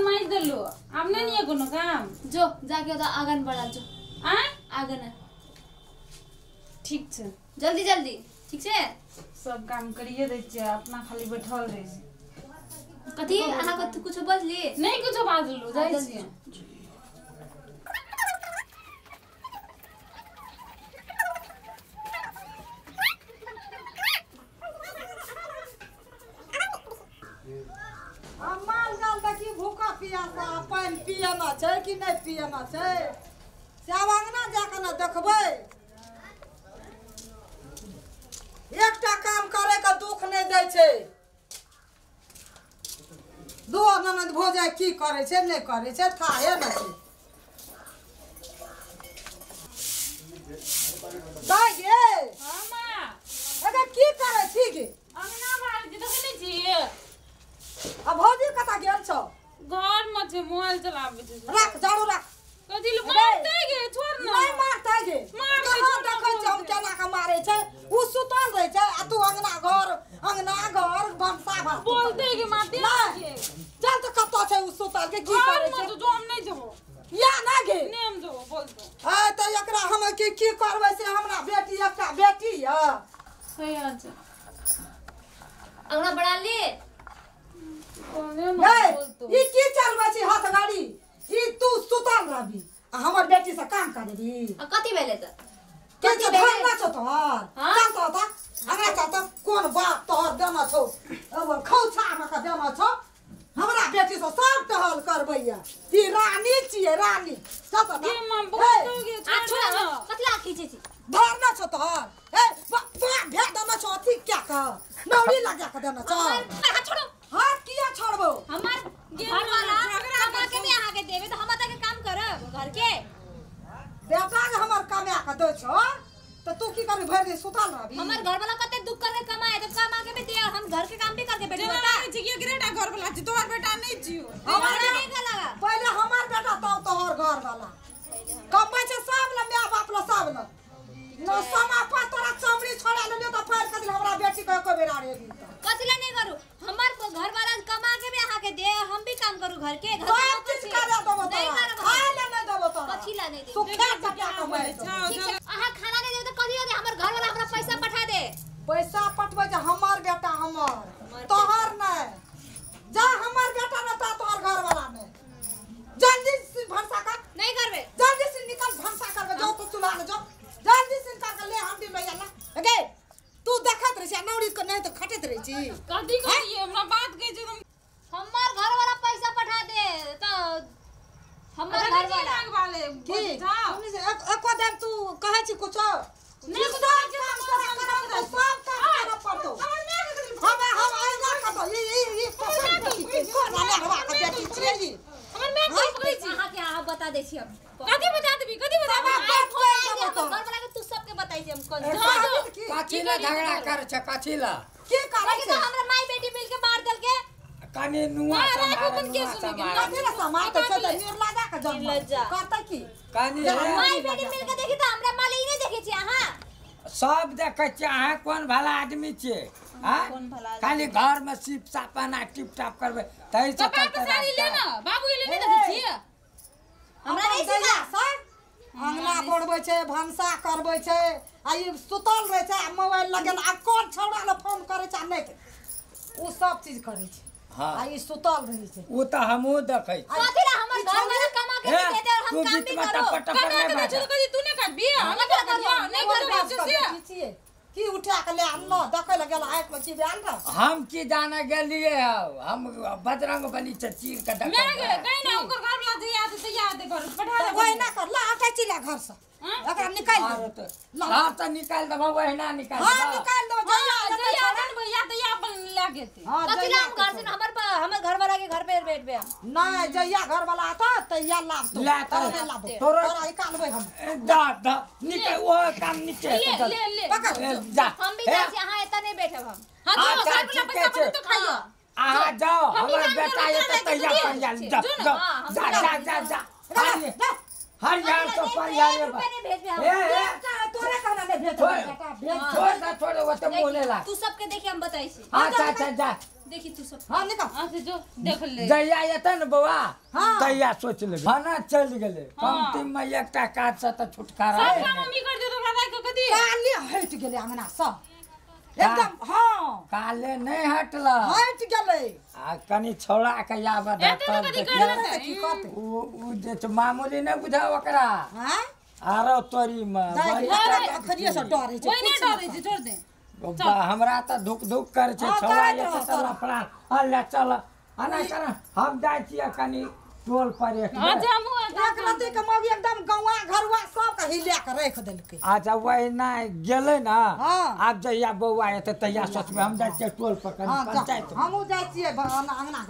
मारि देलु आब नै निये कोनो काम। जो जाके ओतऽ आंगन बढ़ा जो। आय आंगन ठीक छै जल्दी जल्दी ठीक छै। सब काम करिए दै छियै अपना खाली बैठल रहै छै। कथी अहाँ कथी कुछो बजली? नहीं कुछो बाजलु जाइ छियै। माल जाल देखी भूखा पियासा पानि पियना छै कि नहि पियना छै से आब अङ्गना जाकऽ ने देखबै। एकटा काम करैके दुख नहि दै छै। दू ननद भौजाइ की करै छै नहि करै छै थाहे नहि छै। दाइ गे अरे की करै छी गे? अङ्गना बाहर छी देखै नहि छियै? आ भौजी कतऽ गेल छौ? घर में छै मोबाइल चलाबै छै। राख झाड़ू राख। कथी ले मारतै गे? छोड़ न। नहि मारतै गे। मारतै कहाँ देखै छै हम केना के मारै छै। उ सुतल रहै छै आ तू अङ्गना घर भनसा भात बोलतै गे मारतै नहि। चल तऽ कतऽ छै उ सुतल के की करै छै? घर में जो हम नहि जेबो। या ना गे नहि हम जेबो बोलतौ। आ तऽ एकरा हम की की करबै से हमरा बेटी एकटा बेटी यऽ। सही छै अङ्गना बढ़ा ले। ई की चलबै छी हाथ गाड़ी? ई तू सुतल रहबी आ हमर बेटी से काम करेबी। आ कथी भेलै तऽ? के छौ धरना छौ तोहर? चल तऽ ओतऽ हमरा चल तऽ कोन बाप तोहर देना छौ खौछा मे के देना छौ। हमरा बेटी से सब टहल करबैया। ई रानी छियै रानी। चल तऽ गे मां बोलतौ गे छोड़ न। कथी ला खींचै छी? धरना छौ तोहर? ए बाप भे देना छौ अथी क्या के नौरी लगा के देना छौ। हाथ छोड़ो। हाथ किया छोड़बो? हमर घर वाला कमा के भी अहाँ के देबे तऽ हम एतऽ के काम करब घर के। बेटा जे हमर कमा के दै छौ तऽ तू की करबी? भरि दिन सुतल रहबी? हमर घर वाला कते दुख करके कमाए तऽ कमा के भी दे हम घर के काम भी करके बैठो। जेना छै कि एकरेटा घर वाला छै तोहर बेटा नहि छियौ। हमर नहीं लगा पहिले हमर बेटा तब तोहर घर वाला कमाइ छै सब ल my बाप ल सब ल न समापा तोरा चमड़ी छोड़ा लेलियो तऽ फाड़ि के देल हमरा बेटी के एको बेर आरे भी। कथी ला नहीं करू? हमर घर वाला कमा के भी अहाँ के दे हम भी काम करू घर के। घर सब चीज करे देबो तोरा। खाय ले नहीं देबो तोरा। कथी ला नहीं देबो? तू खा टका कमाइ छौ। ठीक छै अहाँ खाना नहीं देबो तऽ कथी दे? हमर घर वाला हमरा पैसा पठा दे। पैसा पठबै छै हमर बेटा हमर तोहर नहीं। जा हमर बेटा न ता तोहर घर वाला नहीं। जल्दी से भनसा कर। नहीं करबे। जल्दी से निकल भनसा करबे जाओ तो चूल्हा ले जाओ जल्दी से निकाल के ले हांडी में आला। गे तू देखत रही छी नौरी के नहीं तो खटैत रही छी। कथी करिए हमरा बात कहै छै तुम। हमर घर वाला पैसा पठा दे तऽ हमर घर वाला की एको दिन तू कहै छी कुछो? नहीं सब काम तोरा करब तऽ सब काम करब पड़तौ। हम हम आइना कतौ ई ई ई कोन नेहवा के बेटी छियै ई? हमर my के पकड़ै छी। अहाँ के अहाँ बता दै छी हम। कथी बता देबी? कथी बता देबी? हमर घर वाला के तू सबके बताई छी हम कोन। कथी ला झगड़ा कर छै? कथी ला की करै छै? छै? हमरा माई बेटी मिल के मार देल के कनी नुआ राखू के सुनै कथी ला समार तऽ छै तऽ निर्लज्जा के जन्म करतै की? कनी माई बेटी मिल के देखी तऽ हमरा माले ई नहीं देखै छी अहाँ। सब देखै छियै। अहाँ कोन भला आदमी छियै? हाँ खाली घर में सिप सापना टिप टाप करबै तहि से कपार पे साड़ी ले ना बाबू ले नहीं देखै छियै? हमरा नहीं सिखा सर अङ्गना बोड़बै छै भनसा करबै छै आ ई सुतल रहै छै आ मोबाइल लगेल आ कोन छौड़ा लए फोन करै छै आ नहि उ सब चीज करै छै। हाँ आ ई सुतल रहै छै। उ तऽ हमहूँ देखै छी। कथी ला हमर घर वाला कमा के भी दे दे और हम तू काम बीच भी में करू। टप्पा टप्पा कमा नहीं के दै बाजऽ। छौ तऽ कथी तू नहि करबी? हम करबियो नहीं करबै छै से। की उठा के ले आनलो देखै लए गेल आँखि में की भेल रह? हम की जाने गेलिए हौ हम बजरंग बली से चीर के मैं देखबै। कहीं ना ओकर घर वाला जइया दे तैया दे घर पठा दे। ओहिना कर ला हटै छी ला घर से एकरा निकालि दे। हाँ तऽ निकालि देबौ ओहिना निकालि हाँ देबौ। निकालि देबौ जइया हां एतै जइया छोड़ा। अपन भैया तैया अपन लए गेतै। हाँ कथी ला जइया हम घर से हमर हमर घर वाला के घर पे बैठबे हम। नहीं जइया घर वाला आता तैया लाबतो। ला तोरा तऽ नहि लाबो तोरा तोरा निकालबै हम। दा दा निकल ओ काम निकल ले चल ले ले पकड़ जा। हम भी जाइ छी अहाँ एतऽ नहीं बैठब हम। हां जो अच्छा, घर वाला ठीके पैसा छै। पठा तो खाइयो। अहाँ जाओ हम भी हमर काम बेटा करबै, एतै तोरा तैया लए परिया के जा जो ना। जा हाँ, हम जा भी जा जा जा हरियर हरियर तो परिया एक रुपया नहीं भेजबे हम। ए ए तोरे कहना नहीं भेज बेटा भेज छोड़ दे छोड़ ओते मोने ला तू सबके देखी हम बताई छी। अच्छा अच्छा जा देखी तू सब। हां निकल अच्छा जो देख ले जइया एतै ने बौआ हां तैया सोच लेबै खाना चलि गेलै कमती में एकटा काज से त छुटकारा सब काम मम्मी कर दे तो हमरा के कथी काले हट गेलै अंगना सब एकदम। हां काले नहीं हटला हट गेलै आ कनी छौड़ा के आबे दे उ जे छै मामूली नहीं बुझा ओकरा। हां आरो तोरी में अखरिये से डरे छै ओइ नहीं डरे छै छोड़ दे हमरा त धुक धुक करे छै छौड़ा ये त लफड़ा अल्ला चल अना कर हम जाइ छियै कनी टोल पर एक अच्छा हम एक रति के मौगी एकदम गौवा घरवा सब के हिला के रख देलकै। अच्छा वही ना गेलै ना आब जहिया बौआ एतै तहिया सोचबै हम जाइ छियै टोल पर कनी पंचायत हमहूँ जाइ छियै अंगना।